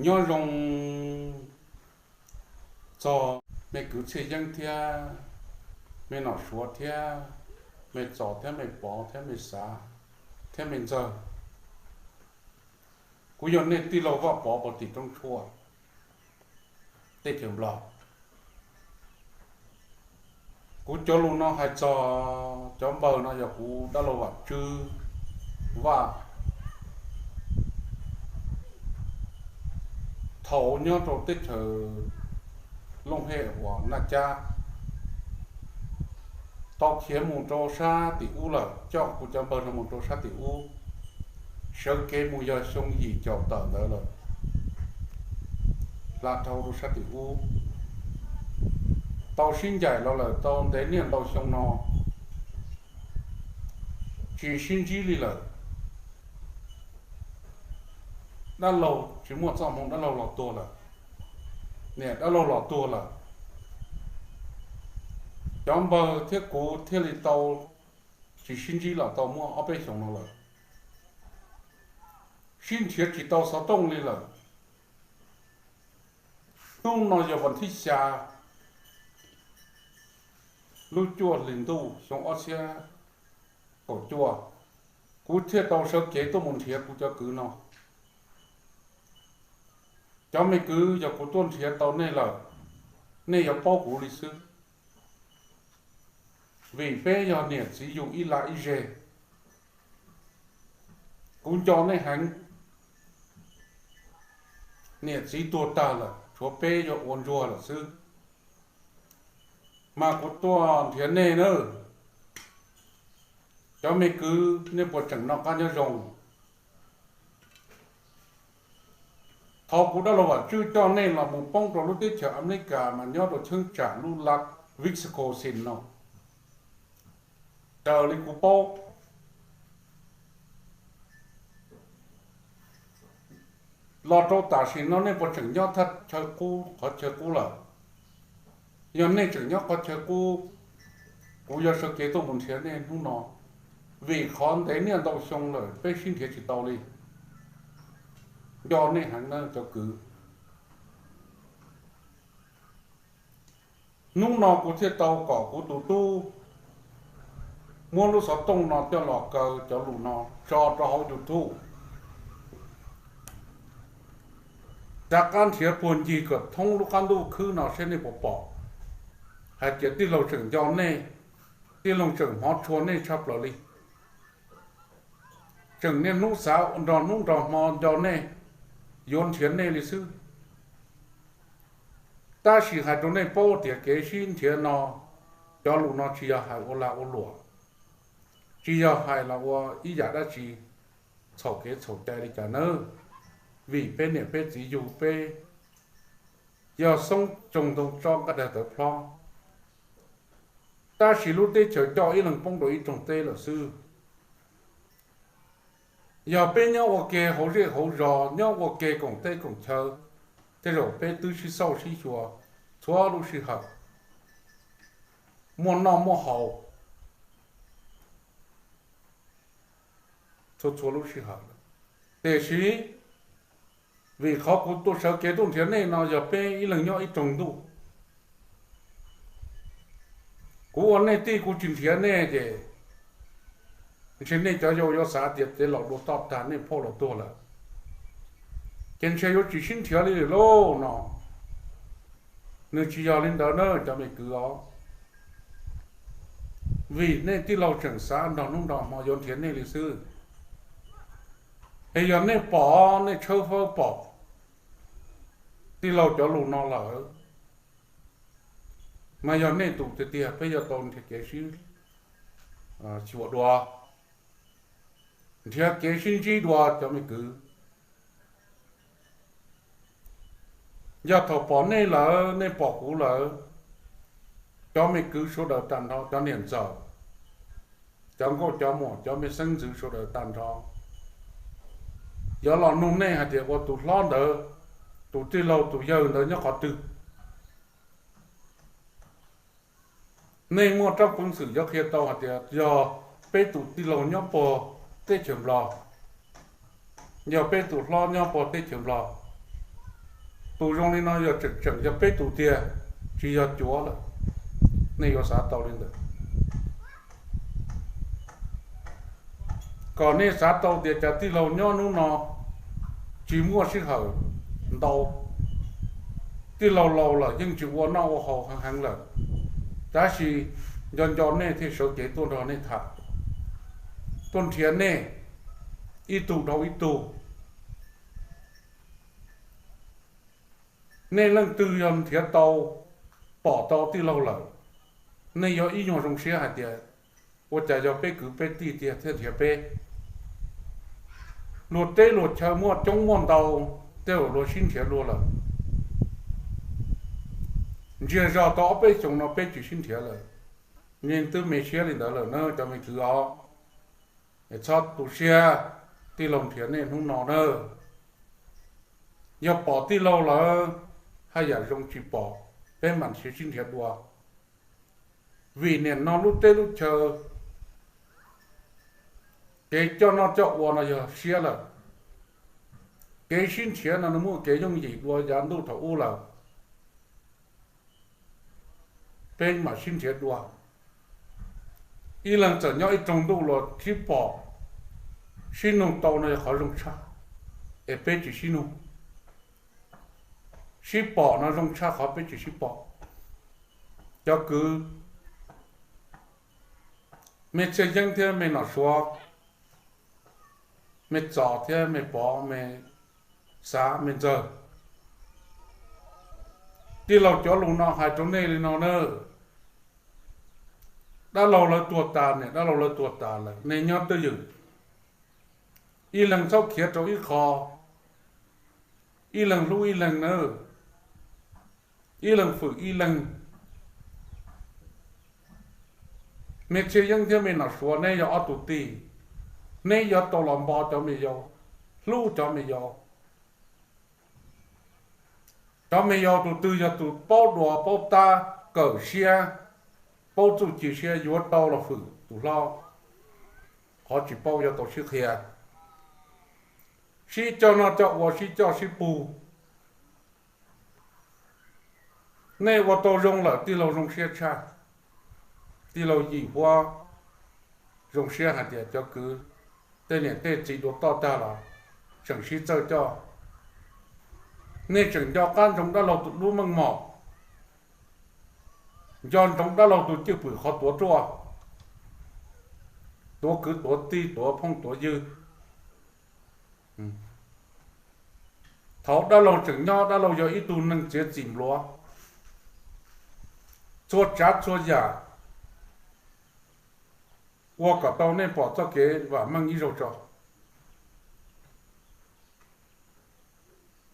Nyob zoo txog me kwv Txhiaj Yeeb thiab me Nom Suav thiab me Txos thiab me Pov thiab me Xav thiab me Ntxawg. Kuv yog nej tij laug Vaj Pov puag tim Roob Tshuaj, teb chaws Nplog. Kuv cov lus no hais txog cov npawg no yog kuv dab laug Vam Tswb Vaj. Thaum nyob rau teb chaws Looj Hej uas Naj Cab, tau khiav mus rau sab tim ub lawm, coj kuv cov npawg no mus rau sab tim ub, sawv kev mus yog xyoo yim caum tawm ntawd lawm, hla dhau rau sab tim ub. Tau sib ncaim los lawm tau ntev niaj ntau xyoo no, tsis sib ntsib li lawm. Dab laug tsis muaj txoj hmoo, dab laug los tuag lawm, niam dab laug los tuag lawm. Cov npawg thiab kuv thiaj li tau tsis sib ntsib los tau muaj ob peb xyoos no lawm, sib nrhiav tsis tau xov tooj li lawm. Hnub no yog vas thib xya lub cuaj hlis ntuj xyoo ob txhiab kaum cuaj, kuv thiaj tau sawv kev tuaj mus nrhiav kuv cov kwv no. Cov me kwv, yog kuv tuaj nrhiav tau nej lawm, nej yuav paub kuv li xwb, vim peb yog niam txiv yug ib laj ib zeg. Kuv nco nej heev. Niam txiv tuag tag lawm, tshuav peb yog ua ntsuag lawm xwb, mas kuv tuaj nrhiav nej nawb. Cov me kwv, nej puas tseem noj qab nyob zoo? Thaum kuv dab laug Vam Tswb coj nej los mus poob rau lub teb chaws Amelikas mas nyob rau cheeb tsam lub laj Wisconsin no, raws li kuv paub. Los rau tam sim no nej puas tseem nyob thaj chaw qub, qhov chaw qub lawm? Yog nej tseem nyob qhov chaw qub, kuv yuav sawv kev tuaj mus nrhiav nej hnub no, vim qhov ntev niaj ntau xyoo lawm peb sib nrhiav tsis tau li. Nco nej heev na cov kwv. Hnub no kuv thiaj tau kom kuv tus tub muab lub xov tooj no coj los kaw cov lus no tso rau hauv YouTube, rov qab nrhiav puag ncig kom thoob lub qab ntuj khwb no seb nej puas pom hais tias tij laug tseem nco nej, tij laug tseem hmov tshua nej tshaj plaws li. Tseem niaj hnub xav nrog hnub nrog hmo nco nej, yuav nrhiav nej li xwb. Tab sis hais rau nej paub tias kev sib nrhiav no, cov lus no tsis yog hais ua lag ua luam, tsis yog hais los ua ib yam dab tsi txhaum kev txhaum cai li cas nawb. Vim peb niam peb txiv yug peb yog xoob tsoog ntoo tsob nqaij dawg tawv plhob, tab sis lub teb chaws coj ib leeg poob rau ib rooj teb lawm xwb. Yog peb nyob ua ke hauv zej hauv zos, nyob ua ke koom teb koom chaw, tej zaum peb twb sib xauj sib xyuas txhua lub sij hawm, muaj noj muaj haus txhua txhua lub sij hawm. Tiam sis vim qhov kuv tuaj sawv kev tuaj nrhiav nej no yog peb ib leeg nyob ib rooj ntuj. Kuv ua nej tij kuv tsis nrhiav nej ces ntshe nej cov yau yuav xav tias tej laus dua toj tag nej phauj los tuag lawm, ces ntshe yuav tsis sib nrhiav li lawm lauj no. Nws tsis yog li ntawd na cov me kwv os. Vim nej tij laug tseem xav nrog hnub nrog hmo yuav nrhiav nej li xwb. Es yog nej pom, nej tshawb fawb pom tij laug cov lus no lawm, mas yog nej tus tiag tiag peb yuav tau nrhiav kev sib xyuas dua, nrhiav kev sib ntsib dua cov me kwv. Yog thaum pom nej lawm, nej pom kuv lawm, cov me kwv sawv daws tag nrho, cov niam ntxawm, cov nkauj cov muam, cov me xeeb ntxwv sawv daws tag nrho, yuav los nug nej hais tias ua tus hlob ntawd, tus tij laug tus yawg ntawd nyob qhov twg. Nej muaj rab peev xwm yuav qhia tau hais tias yog peb tus tij laug nyob puag teb chaws Nplog, yog peb tus hlob nyob puag teb chaws Nplog, Tus zoo li no yog tseem tseem yog peb tus tiag, tsis yog cuav lawm. Nej yuav xav tau li ntawd. Kom nej xav tau tias cov tij laug nyob hnub no tsis muaj sij hawm ntau, tij laug laus lawm yeej tsis ua noj ua haus heev heev lawm, tab sis nco nco nej thiaj sawv cev tuaj nrog nej tham, tuaj nrhiav nej ib tug dhau ib tug. Nej leej twg yog nrhiav tau, pom tau tij laug lawm, nej yuav ib nyuag zoo siab hais tias ua cas yog peb kwv peb tij tiag thiaj nrhiav peb. Luag teb luag chaw muaj coob muaj ntau, tej zaum luag sib nrhiav dua lawm. Ntsiag zog tau ob peb xyoos no peb tsis sib nrhiav lawm, nej twb me siab li ntawd lawm na cov me kwv os. Txhob tu siab, tij laug nrhiav nej hnub no na. Yog pom tij laug lawm, haj yam zoo, tsis pom peb mam nrhiav sib nrhiav dua. Vim nim no lub teb lub chaw, kev coj noj coj ua no yog siab lawm. Kev sib nrhiav no nws muaj kev yooj yim dua yav ntuj thaum ub lawm. Peb mam sib nrhiav dua. Ib leeg txawm nyob ib rooj ntuj los sib pom, sib nug tau no yog qhov zoo tshaj, es peb tsis sib nug. Sib pom no zoo tshaj qhov peb tsis sib pom. Cov kwv, me Txhiaj Yeeb thiab me Nom Suav, me Txos thiab me Pov, me Xav, me Ntxawg, tij laug cov lus no hais rau nej li no na. Dab laug lawv tuag tas, niam dab laug lawv tuag tas lawm, nej nyob twj ywm, ib leeg txhob khiav rau ib qho, ib leeg hlub ib leeg na, ib leeg fwm ib leeg. Me Txhiaj Yeeb thiab me Nom Suav, neb yog ob tug tij, neb yuav tau los npo cov me yau, hlub cov me yau. Cov me yau tus twg yog tus paub dua paub tab kawm siab, paub txuj ci siab yuav tau los fwm tus hlob. Qhov tsis paub yuav tau sib qhia, sib coj noj coj ua, sib coj sib pug. Nej ua tau zoo lawm tij laug zoo siab tshaj. Tij laug Yim Huab zoo siab hais tias cov kwv, tej niam tej txiv dua toj tag los tseem sib txawj coj. Nej tseem nco qab ntsoov dab laug tus lub meej mom, nco ntsoov dab laug tus cwj pwm qhov tuav ruaj, tuav kwv tuav tij, tuav phooj tuav ywg. Thaum dab laug tseem nyob, dab laug yog ib tug neeg txiav txim npluav txhua tsav txhua yam, ua kom tau nej pom txoj kev vam meej ib zaug tso.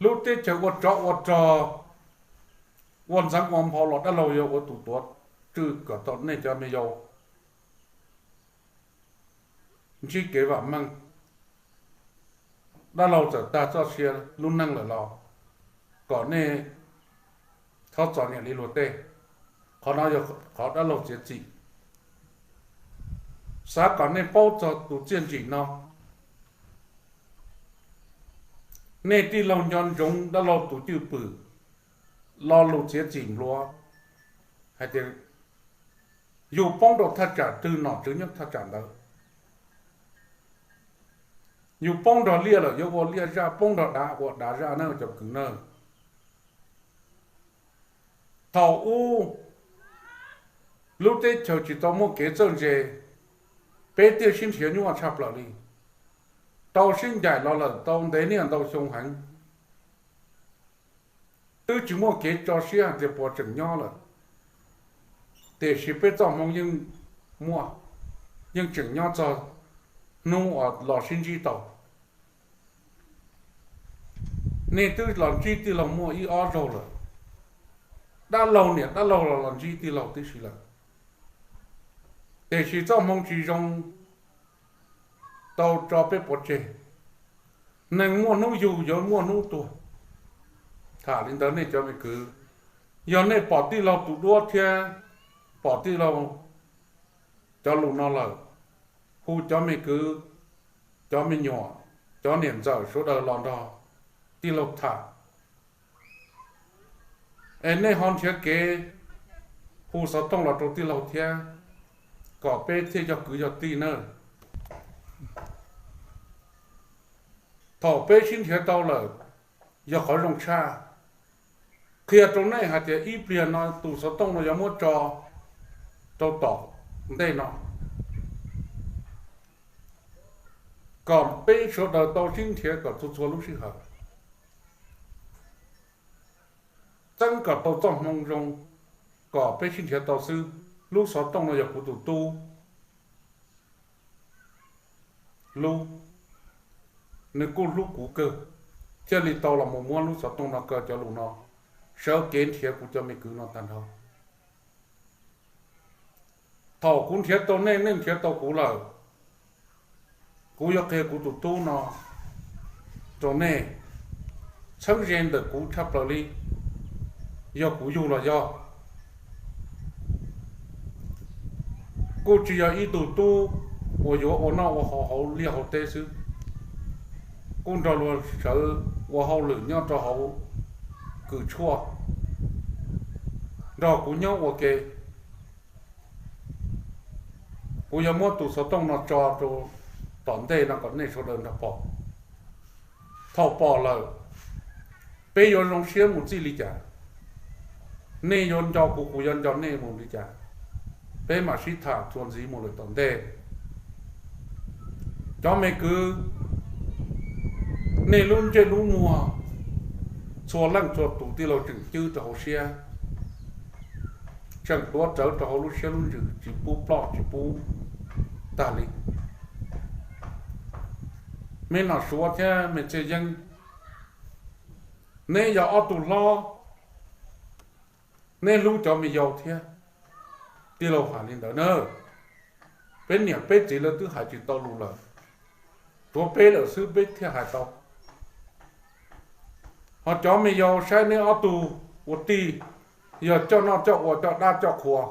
Lub teb chaws ua tsov ua rog, ua ntxeev ua nphau los dab laug yog ua tus tuav tswj kom tau nej cov me yau ntsib kev vam meej. Dab laug txawm tag txoj sia lub neej lawm los kom nej txhob txom nyem li luag tej. Qhov no yog qhov dab laug txiav txim. Xav kom nej paub txog tus txiaj ntsim no. Nej tij laug nco ntsoov dab laug tus cwj pwm, lo lus txiav txim npluav hais tias yus poob rau thaj tsam twg nom tswv nyob thaj tsam ntawd. Yus poob nrog liaj lawm yuav ua liaj zaj, poob nrog dav ua dav zaj na cov kwv na. Thaum ub lub teb chaws tsis tau muaj kev txawj ntse, peb thiaj sib nrhiav nyuaj tshaj plaws li. Tau sib ncaim los lawm tau ntev niaj ntau xyoo heev, twb tsis muaj kev tso siab hais tias puas tseem nyob lawm. Tiam sis peb txoj hmoov yeej muaj, yeej tseem nyob txog hnub uas los sib ntsib tau. Nej twb los ntsib tij laug muaj ib ob zaug lawm, dab laug niam dab laug los los ntsib tij laug tib si lawm. Tiam sis txoj hmoov tsis zoo tau tso peb pov tseg. Neeg muaj hnub yug yuav muaj hnub tuag. Tham li ntawd nej cov me kwv, yog nej pom tij laug tus duab thiab pom tij laug cov lus no lawm, hu cov me kwv, cov me nyuam, cov niam ntxawm sawv daws los nrog tij laug tham. Es nej ho nrhiav kev hu xov tooj los rau tij laug thiab, kom peb thiaj yog kwv yog tij na. Thaum peb sib nrhiav tau lawm, yog qhov zoo tshaj. Qhia rau nej hais tias ib pliag no tus xov tooj no yuav muab tso rau tom ntej no, kom peb sawv daws tau sib nrhiav kom txhua txhua lub sij hawm. Txeeb kom tau txoj hmoo zoo, kom peb sib nrhiav tau xwb. Lub xov tooj no yog kuv tus tub lub, nws kuj hlub kuv kawg, thiaj li tau los mus muab lub xov tooj no kaw cov lus no, sawv kev nrhiav kuv cov me kwv no tag nrho. Thaum kuv nrhiav tau nej, nej nrhiav tau kuv lawm, kuv yuav qhia kuv tus tub no rau nej, txheeb ze ntawm kuv tshaj plaws li, yog kuv yug los yog. Kuj tsis yog ib tug tub uas yuav ua noj ua haus hauv liaj hauv teb xwb, kuj nrog luag sawv ua hauj lwm nyob rau hauv kws tshuaj, nrog kuv nyob ua ke. Kuv yuav muab tus xov tooj no tso rau tom ntej no kom nej sawv daws nrog pom. Thaum pom lawm, peb yuav zoo siab mus txij li cas? Nej yuav nco kuv, kuv yuav nco nej mus li cas? Peb mam sib tham txuas ntxiv mus lawm tom ntej. Cov me kwv, nej lub ntsej lub muag, txhua leej txhua tus tij laug tseem cwb rau hauv siab, tseem tuav rawv rau hauv lub siab lub ntsws, tsis pub ploj tsis pub tag li. Me nom Suav thiab me txiaj yeeb, neb yog ob tug hlob, neb hlub cov me yau thiab. Tij laug hais li ntawd na, peb niam peb txiv lawv twb hais tsis tau lus lawm, tsuav peb lawm xwb peb thiaj hais tau. Ho cov me yau saib neb ob tug ua tij, yog coj noj coj ua, coj dab coj qhua,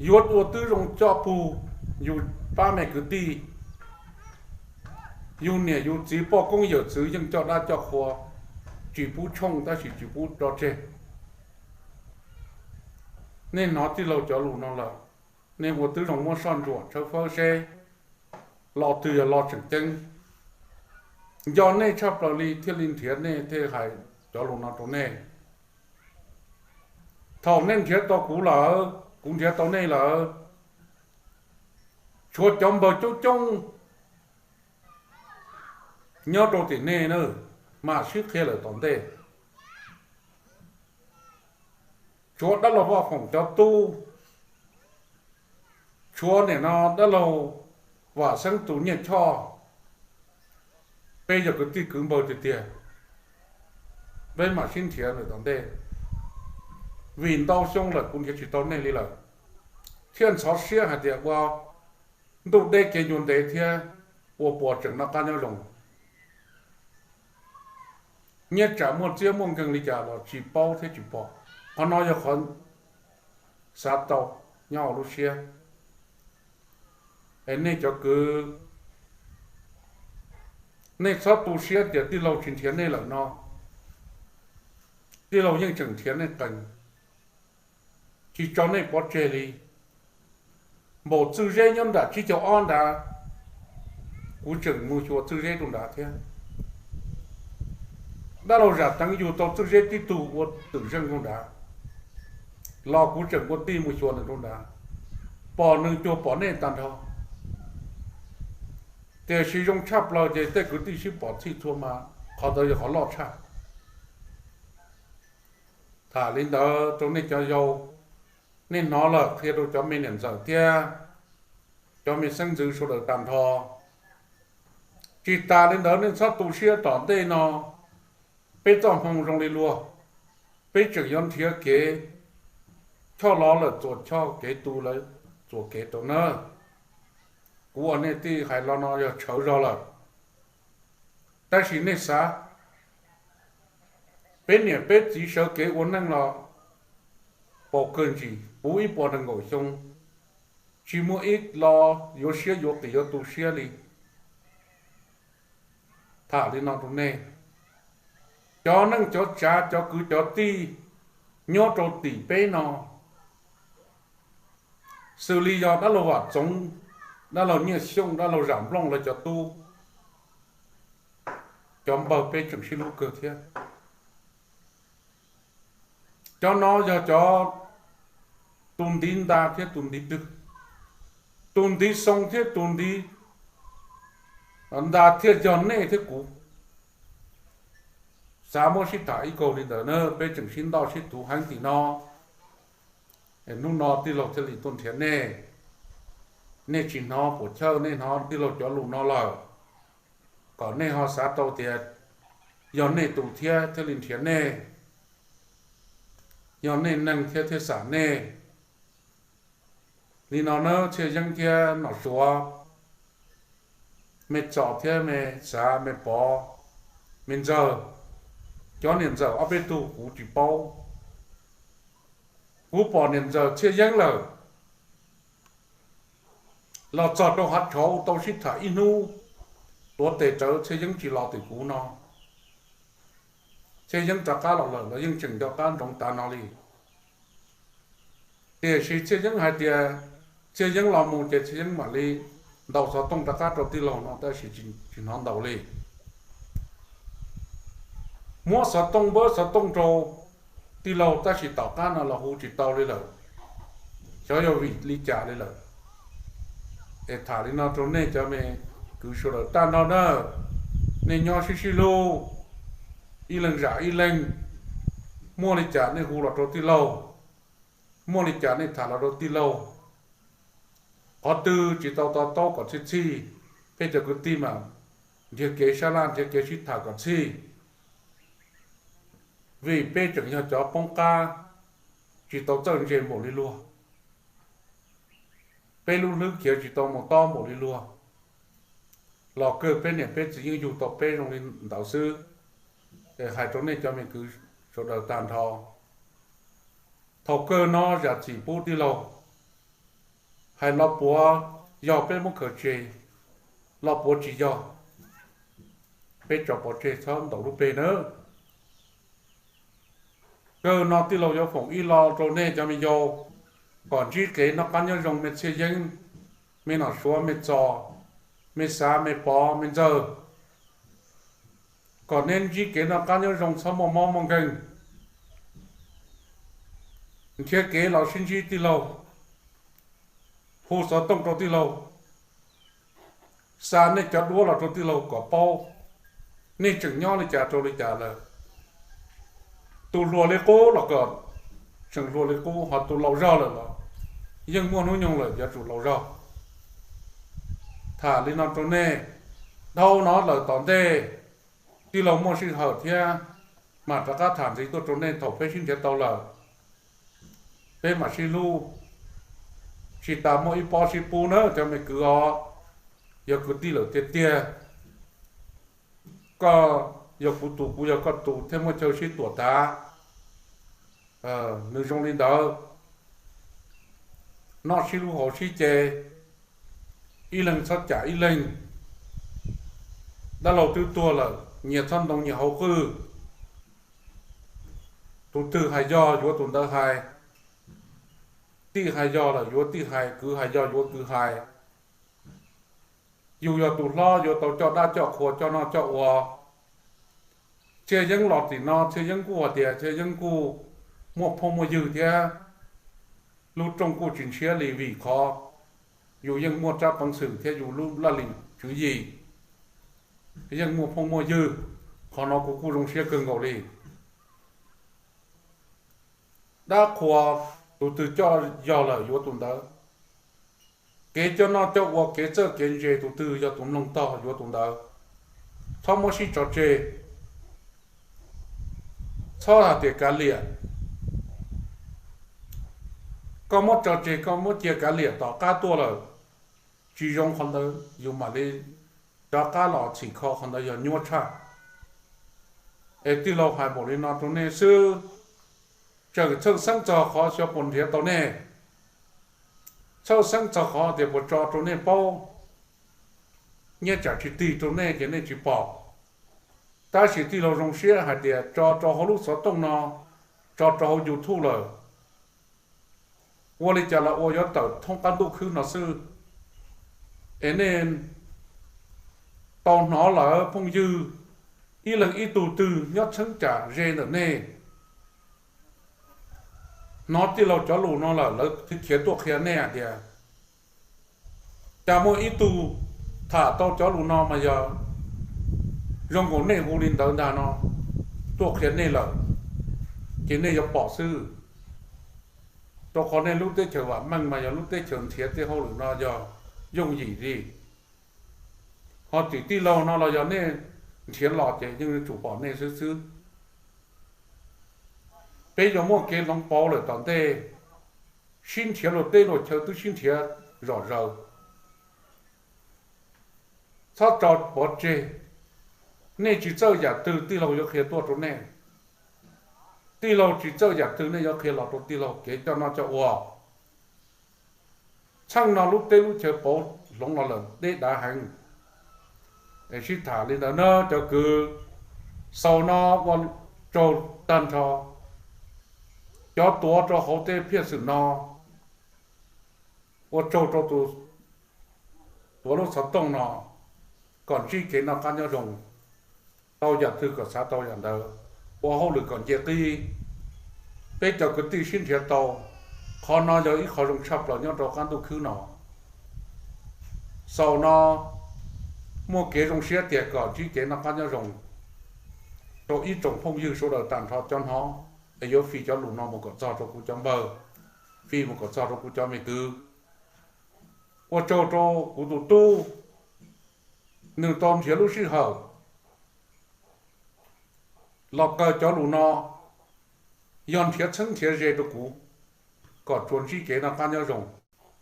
yuav ua tib zoo coj pug yus pab me kwv tij, yus niam yus txiv poj koob yawm txwv yeej coj dab coj qhua, tsis pub tshooj tab sis tsis pub tso tseg. Nej hnov tij laug cov lus no lawm, nej ua tib zoo muab soj ntsuam tshawb fawb seb lo twg yog lo tseem ceeb. Nco nej tshaj plaws li thiaj li nrhiav nej thiaj hais cov lus no rau nej. Thaum nej nrhiav tau kuv lawm, kuv nrhiav tau nej lawm, tshuav cov npawg coob coob nyob rau tim nej na, mam sib qhia lawm tom ntej. Tshuav dab laug Vaj Foom cov tub, tshuav nim no dab laug Vam Xeeb tus Nyiaj Choj, peb yog kwv tij kwv npawg tiag tiag, peb mam sib nrhiav lawm tom ntej. Vim ntau xyoo lawm kuv nrhiav tsis tau nej li lawm, thiaj ntxhov siab hais tias ua ntuj deb kev ncua ntev thiab ua puas tseem noj qab nyob zoo. Nyiaj tsam muaj txiab muaj nkeeg li cas los tsis paub thiab tsis pom. Qhov no yog qhov xav tau nyob hauv lub siab. Es nej cov kwv, nej txhob tu siab tias tij laug tsis nrhiav nej lawm no, tij laug yeej tseem nrhiav nej qees, tsis tso nej pov tseg li. Npaum Txwj Zeb nyob nram tsib caug ob nrad, kuv tseem mus xyuas Txwj Zeb rau nrad thiab. Dab laug Zam Teev yug tau Txwj Zeb tib tug ua twm zeej rau nrad, los kuv tseem ua tij mus xyuas nws rau nrad, pom nws cuag pom nej tag nrho. Tiam sis zoo tshaj plaws ces tej kwv tij sib pom txhij txhua mas qhov ntawd yog qhov loj tshaj. Tham li ntawd rau nej cov yau, nej hnov lawm qhia rau cov me niam ntxawm thiab cov me xeeb ntxwv sawv daws tag nrho. Tsis tas li ntawd nej txhob tu siab, tom ntej no peb txoj hmoo zoo li luag, peb tseem yuav nrhiav kev, choj los lawm txuas choj, kev tu lawm txuas kev rau nawb. Kuv uas nej tij hais los no yog tshawv zog lawm, tab sis nej xav, peb niam peb txiv sawv kev ua neej los paus kawg ntsis puv ib puas nees nkaum xyoo, tsis muaj ib lo yuav siab yuav qis yuav tu siab li. Tham li no rau nej, cov neej cov tsav cov kwv cov tij nyob rau tim peb no, xws li yog dab laug Vam Txoov, dab laug Nyiaj Xyooj, dab laug Zam Nplooj lawv cov tub, cov npawg peb tseem sib hlub kawg thiab. Cov no yog cov tus ntiv nta thiab tus ntiv twg, tus ntiv xoo thiab tus ntiv nta thiaj yog nej thiab kuv. Xav muab sib tham ib kaug li ntawd na, peb tseem sib ntoj sib tuv heev tim no. Hnub no tij laug thiaj li tuaj nrhiav nej, nej tsis hnov puas chawj, nej hnov tij laug cov lus no lawm, kom nej ho xav tau tias yog nej tus thiab thiaj li nrhiav nej, yog nej neeg thiab thiaj xam nej. Li no na, Txhiaj Yeeb thiab Nom Suav, me Txos thiab me Xav, me Pov, me Ntxawg, cov niam ntxawm ob peb tug kuv tsis paub. Kuv pom niam ntxawm Txhiaj Yeeb lawm, los txog rau hav tshauv tau sib tham ib hnub, tuav tes rawv Txhiaj Yeeb tsis los tim kuv no. Txhiaj Yeeb rov qab los lawm los yeej tseem nco qab ntsoov tas no li. Tiam sis Txhiaj Yeeb hais tias Txhiaj Yeeb los mus ces Txhiaj Yeeb mam li ntaus xov tooj rov qab rau tij laug no tab sis tsis hnov ntaus li. Muab xov tooj npawb xov tooj rau tij laug tab sis tom qab no los hu tsis tau li lawm. Xyov yog vim li cas li lawm. Es tham li no rau nej cov me kwv sawv daws tag nrho na, nej nyob sib sib hlub, ib leeg zam ib leeg. Muaj li cas nej hu los rau tij laug, muaj li cas nej tham los rau tij laug. Qhov twg tsis tau to taub kom txhij txhij, peb cov kwv tij mas nrhiav kev sab laj nrhiav kev sib tham kom txhij. Vim peb tseem yog cov poob qab, tsis tau txawj ntse npaum li luag. Peb lub hlwb khiav tsis tau mus tob npaum li luag. Los kawg peb niam peb txiv yeej yug tau peb zoo li ntawd xwb. Es hais rau nej cov me kwv sawv daws tag nrho, thaum kawg no zam txim pub tij laug. Hais los puav yog peb muab khaws tseg, los puav tsis yog, peb tso pov tseg txhob ntaus lub peg nawb. Kawg no tij laug yuav foom ib lo rau nej cov me yau, kom ntsib kev noj qab nyob zoo me Txhiaj Yeeb, me Nom Suav, me Txos, me Xav, me Pov, me Ntxawg, kom neb ntsib kev noj qab nyob zoo txhob muaj mob muaj nkeeg. Nrhiav kev los sib ntsib tij laug, hu xov tooj rau tij laug, xa nej cov duab los rau tij laug kom paub nej tseem nyob li cas rau li cas lawm. Tus hluas li qub los kom tseem hluas li qub, ho tus laus zog lawm los yeej muaj hnub nyoog lawm yuav tsum laus zog. Tham li no rau nej, dhau no lawm tom ntej tij laug muaj sij hawm thiab mam rov qab tham ntxiv tuaj rau nej thaum peb sib nrhiav tau lawm, peb mam sib hlub. Tsis tas muaj ib pob sib pub na cov me kwv os, yog kwv tij lawm tiag tiag. Koj yog kuv tus, kuv yog koj tus thiab muaj chaw sib tuam tav, nws zoo li ntawd. Noj sib hlub haus sib ce, ib leeg txhob cam ib leeg. Dab laug twb tuag lawm, nyias txhob ntoo nyias hauv qwj. Tus twg hais yog yuav tus ntawd hais, tij hais yog lawm yuav tij hais, kwv hais yog yuav kwv hais. Yus yog tus hlob yuav tau coj dab coj qhua coj noj coj ua. Txhiaj Yeeb los tim no Txhiaj Yeeb kuj hais tias Txhiaj Yeeb kuj muaj phooj muaj ywg thiab, lub rooj kuj tsis ntshiab li vim qhov yus yeej muaj rab peev xwm thiab yus lub laj lim tswv yim, yeej muaj phooj muaj ywg. Qhov no kuv kuj zoo siab kawg nkaus li. Dab qhua, tus twg coj yog lawm yuav tus ntawd. Kev coj noj coj ua, kev txawj kev ntse, tus twg yog tus mloog tog yuav tus ntawd. Txhob muab sib tso tseg, txhob hais tias kav liam. Koj muab tso tseg, koj muab cia kav liam tom qab tuaj lawm, tsis zoo qhov ntawd yus mam li rov qab los txhim kho, qhov ntawd yog nyuaj tshaj. Es tij laug hais npaum li no rau nej xwb, tseem txhawj xeeb txog qhov xyov puas nrhiav tau nej, txhawj xeeb txog qhov tias puas tso rau nej paub. Nyiaj tsam tsis tig rau nej ces nej tsis pom, Tab sis tij laug zoo siab hais tias tso rau hauv lub xov tooj no, tso rau hauv YouTube lawm, ua li cas los ua yuav tawm thoob qab ntuj khwb no xwb. Es nej tau hnov lawm phooj ywg, ib leeg ib tug twg nyob txheeb tsam ze ntawm nej hnov tij laug cov lus no lawm, lawv khiav tuaj qhia nej hais tias, cas muaj ib tug tham tau cov lus no mas yog zoo nkaus nej hu li ntawd ntag no tuaj qhia nej lawm, ces nej yuav pom xwb. Rau qhov nej lub teb chaws vam meej mas yog lub teb chaws nrhiav tej hauj lwm no yog yooj yim li. Ho tim tij laug no los yog nej nrhiav los ces yeej yuav tsum pom nej xwb xwb. Peb yuav muaj kev hloov pauv lawm tom ntej, sib nrhiav luag teb luag chaw twb sib nrhiav zom zaws. Txhob tso pov tseg, nej tsis txawj yam twg tij laug yuav qhia tuaj rau nej. Tij laug tsis txawj yam twg nej yuav qhia los rau tij laug kev coj noj coj ua. Txheej no lub teb lub chaw pauv hloov los lawm deb dav heev. Es sib tham li ntawd na cov kwv, xaus no ua tsaug tag nrho cov tuav rau hauv tej phiaj xwm no, ua tsaug rau tus tuav lub xov tooj no, kom ntsib kev noj qab nyob zoo, tau yam twg kom xav tau yam ntawd, ua hauj lwm kom nce qib. Peb cov kwv tij sib nrhiav tau, qhov no yog ib qho zoo tshaj plaws nyob rau qab ntuj khwb no. Xaus no muaj kev zoo siab tias kom ntsib kev noj qab nyob zoo rau ib tsoom phooj ywg sawv daws tag nrho cov hnov, es yuav fij cov lus no mus kom txog rau kuv cov npawg, fij mus kom txog rau kuv cov me kwv. Ua tsaug rau kuv tus tub, nws tau nrhiav lub sij hawm los kaw cov lus no, yog nrhiav txheeb nrhiav ze rau kuv, kom tsuas ntsib kev noj qab nyob zoo,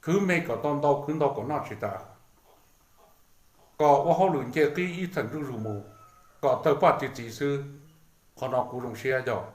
khwv me kom tau ntau, khwv ntau kom noj tsis tas, kom ua hauj lwm nce qib ib theem zuj zus mus, kom tawg paj txi txiv xwb. Qhov no kuv zoo siab yog.